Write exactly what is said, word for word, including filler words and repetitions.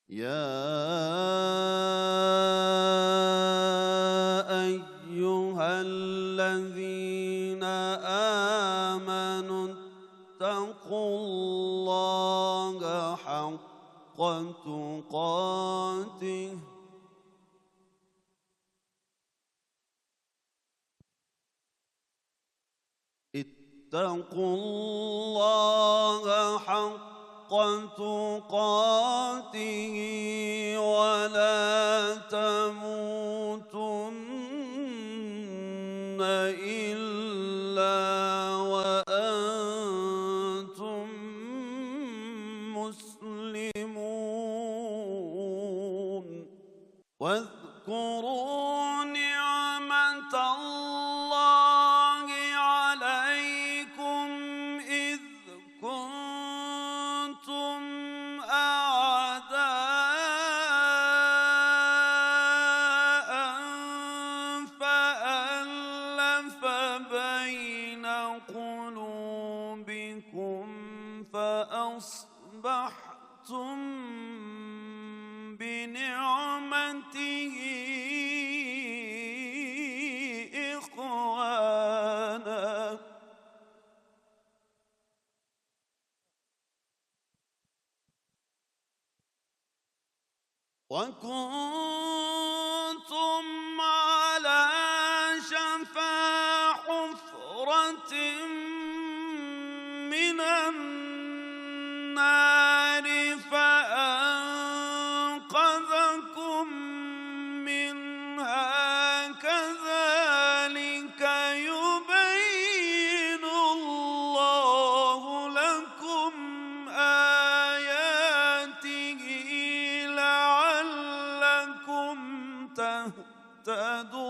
يا أيها الذين آمنوا اتقوا الله حق تقاته اتقوا الله حق تقاته ولا تموتن إلا وأنتم مسلمون. واذكروا نعمة الله عليكم إذ كنتم أعداء فألف بين قلوبكم فأصبحتم أصبحتم بنعمته إخوانا وكنتم على شفا حفرة من النار فأنقذكم منها كذلك يبين الله لكم آياته لعلكم تهتدون.